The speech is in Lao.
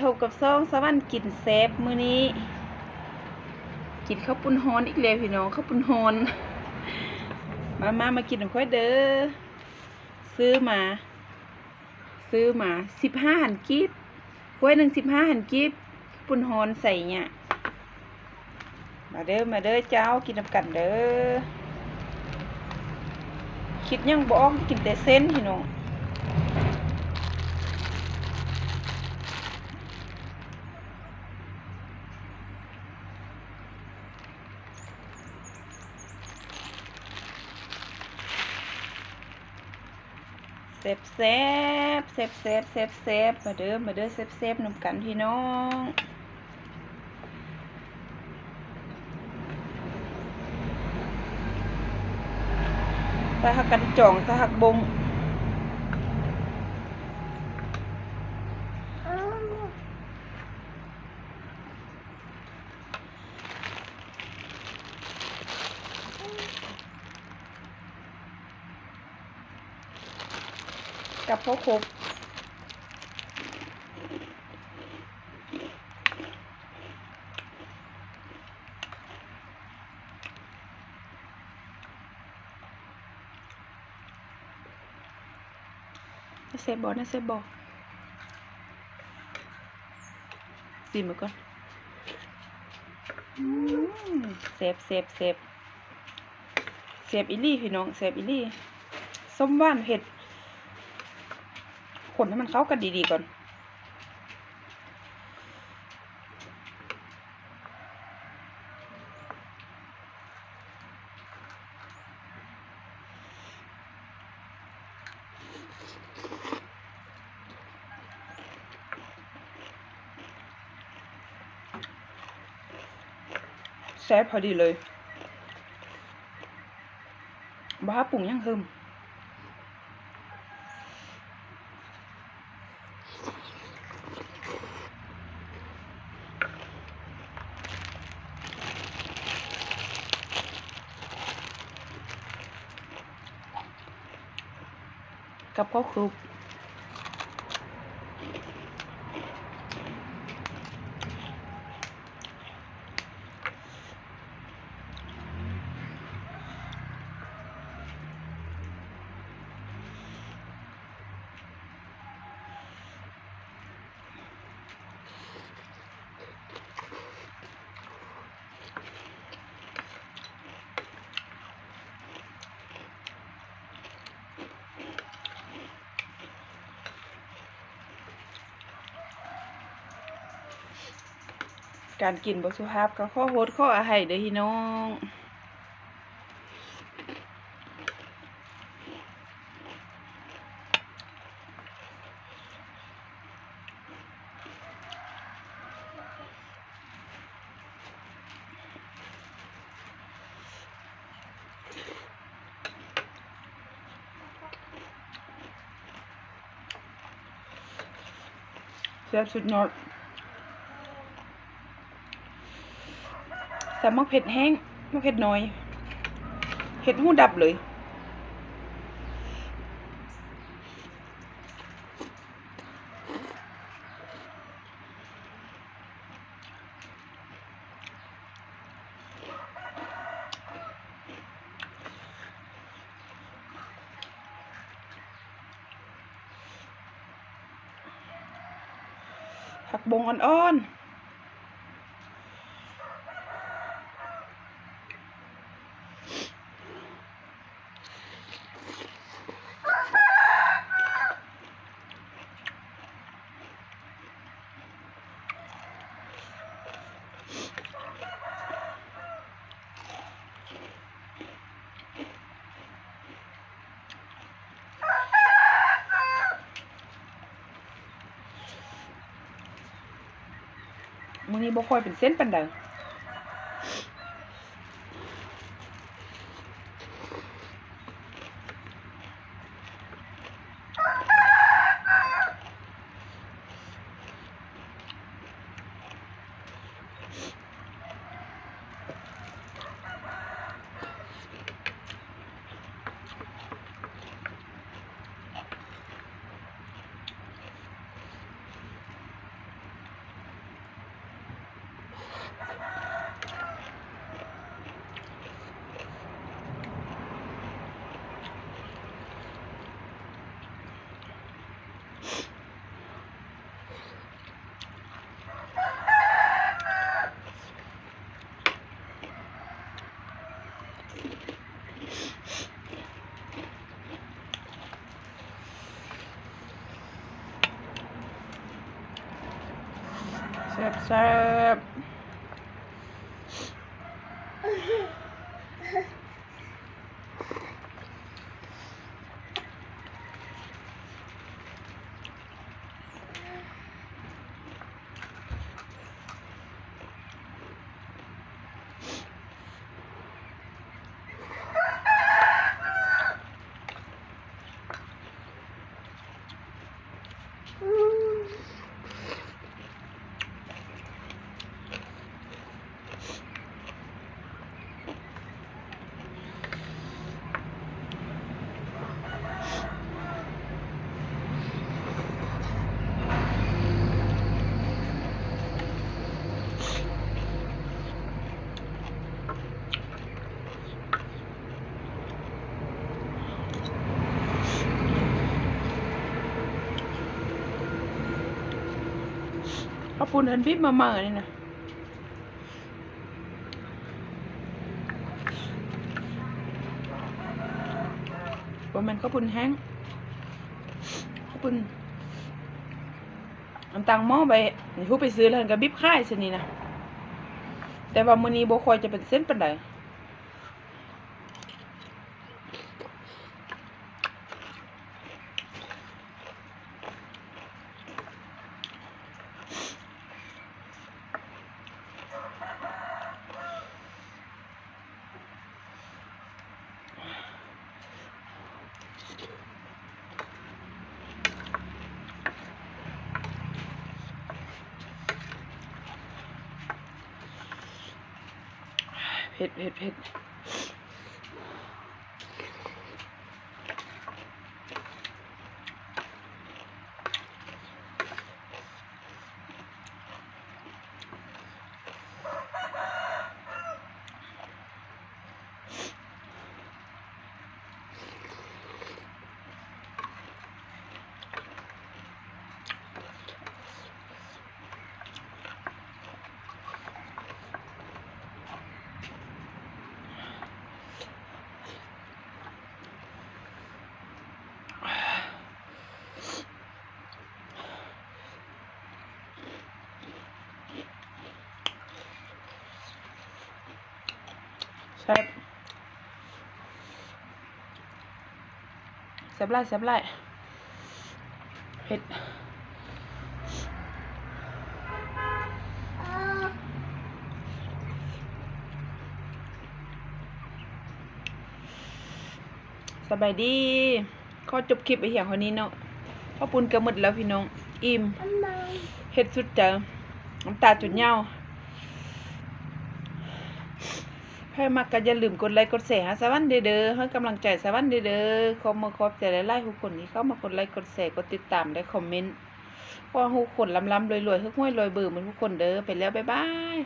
ພົບກັບຊ່ອງສະຫວັນກິນແຊບ ມື້ນີ້ກິນເຂົ້າປຸ້ນຮ້ອນອີກແລ້ວພີ່ນ້ອງ ເຂົ້າປຸ້ນຮ້ອນ. ມາ ມາ ມາກິນນຳຂ້ອຍເດີ. ຊື້ມາ ຊື້ມາສິບຫ້າພັນກີບ ຖ້ວຍໜຶ່ງສິບຫ້າພັນກີບ ປຸ້ນຮ້ອນໃສ່ຫຍ້າ. ມາເດີ ມາເດີເຈົ້າ ກິນນຳກັນເດີ. ຄິດຫຍັງບໍ່ອອກ ກິນແຕ່ເສັ້ນພີ່ນ້ອງ. ແຊບໆ ແຊບໆ ແຊບໆ ມາເດີ ມາເດີ ແຊບໆ ນຳກັນພີ່ນ້ອງ. ໃສ່ຜັກກັນຈອງ ໃສ່ຜັກບົ້ງ. ກັບເຂົ້າຄົກ ແຊບບໍ່ ແຊບບໍ່? ຊີມເບິ່ງກ່ອນ. ອືມ ແຊບ ແຊບ ແຊບ ແຊບອີ່ຫຼີພີ່ນ້ອງ ແຊບອີ່ຫຼີ. ສົ້ມຫວານເຜັດ ຄົນໃຫ້ມັນເຂົ້າກັນດີໆກ່ອນ. ແຊບພໍດີເລີຍ ບໍ່ຫາປຸງຫຍັງເພີ່ມ. ກັບເຂົ້າຄຸກ. ການກິນບໍ່ສຸພາບກໍຂໍໂທດຂໍອະໄພເດີພີ່ນ້ອງ. ແຊບສຸດຍອດ. ໃສ່ໝາກເຜັດແຫ້ງ ໝາກເຜັດນ້ອຍ ເຮັດຫູດັບເລີຍ. ຜັກບົ້ງອ່ອນໆ. ມື້ນີ້ບໍ່ຄ່ອຍເປັນເສັ້ນປານໃດ. ເ ແຊບໆ. ເຂົ້າປຸ້ນອັນບີບມາໃໝ່ນີ້ນະ. ບໍ່ແມ່ນເຂົ້າປຸ້ນແຫ້ງ ເຂົ້າປຸ້ນອັນຕັ້ງໝໍ້ໄວ້ ນີ້ ຜູ້ໄປຊື້ແລ້ວກໍບີບຂາຍຊະນີ້ນະ. ແຕ່ວ່າມື້ນີ້ບໍ່ຄ່ອຍຈະເປັນເສັ້ນປານໃດ. ເຜັດ ເຜັດ ເຜັດ. ແຊບ ແຊບຫຼາຍ ແຊບຫຼາຍ ເຜັດ. ສະບາຍດີ. ຂໍຈົບຄລິບໄວ້ພຽງເທົ່ານີ້ເນາະ. ເຂົ້າປຸ້ນກໍໝົດແລ້ວພີ່ນ້ອງ, ອີ່ມ, ເຮັດສຸດໃຈ, ນ້ຳຕາຈົນຍາວ. ໃຜມັກກໍຢ່າລືມກົດໄລກົດແຊໃຫ້ສະຫວັນແດ່ເດີ, ໃຫ້ກຳລັງໃຈສະຫວັນແດ່ເດີ. ຂອບມຸກຂອບໃຈຫຼາຍໆ ທຸກຄົນທີ່ເຂົ້າມາກົດໄລກົດແຊ ກົດຕິດຕາມ ແລະ ຄອມເມັນ. ຂໍໃຫ້ທຸກຄົນລ່ຳໆລວຍໆ ຖືກຫວຍລວຍເບີໝົດທຸກຄົນເດີ. ໄປແລ້ວ ບາຍບາຍ.